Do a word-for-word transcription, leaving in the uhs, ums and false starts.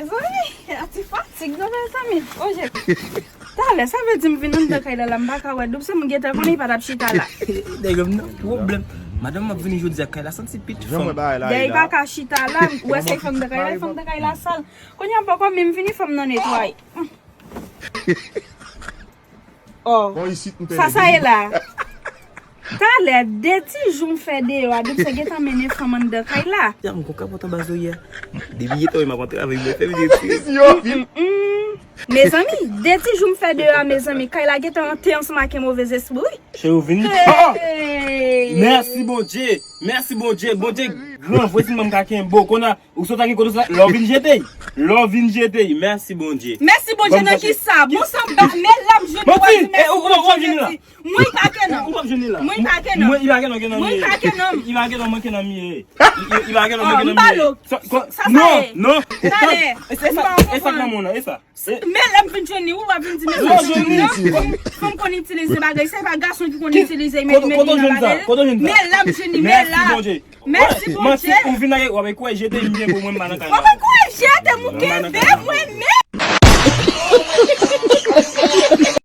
Zanmi, a ti fatig non, mezanmi. O, je... Talè, sa vle di m vin anndan kay la, la, m pa ka wè Doub, se m gentan konnen li pa t ap chita la. Nèg yo nan pwoblèm. Madanm ap vini jodi a, kay la santi pit fanm. Dèyè li pa ka chita la, ou wè se fanm nan kay la, fanm nan kay la sal. Kounye a m poko menm vini, fanm nan netwaye. Oh, sa sa ye la? Talè, de ti jou m fè deyò a, Doub se gentan mennen fanm anndan kay la. Ya, m gon kapòt anba zoyè. Depi gentan, m ap antre avèk mwen, fè vide ti. Mezanmi, de ti jou m fè deyò a, mezanmi, kay la gentan ante ansanm ak yon movez espri. Cheri, ou vini? Hey! Mèsi Bondye, mèsi Bondye, Bondye gran, vwazin mwen ka kenbe w, kounye a, ou sot ak kote sa, lè w vin jete, lè w vin jete, mèsi Bondye. Mèsi Bondye nan ki sa? Bon, sa m ba, men la m jwenn ou, vwazin, mèsi Bondye nan ki. Mwen pa ke non. Ou p ap jwenn li la. Mwen pa ke non. Mwen, li pa ke non, ke non. Mwen pa ke non. Li pa ke non, mwen ke non, li ye. Li pa ke non, mwen ke non, li ye. Sa sa ye? Non, non. Talè. E sa, e sa k nan mwen nan, e sa. Men lè m vin jwenn li, ou pa vin di men. Non, jwenn li. Fanm konn itilize bagay, se pa gason ki konn itilize men, men li nan bagay. Men lè m jwenn li, men la. Mèsi Bondye. Ou vin la, w ap kwè jete m byen pou mwen, m pa nan kay la. Ou pa kwè jete m, ou kenbe mwen men.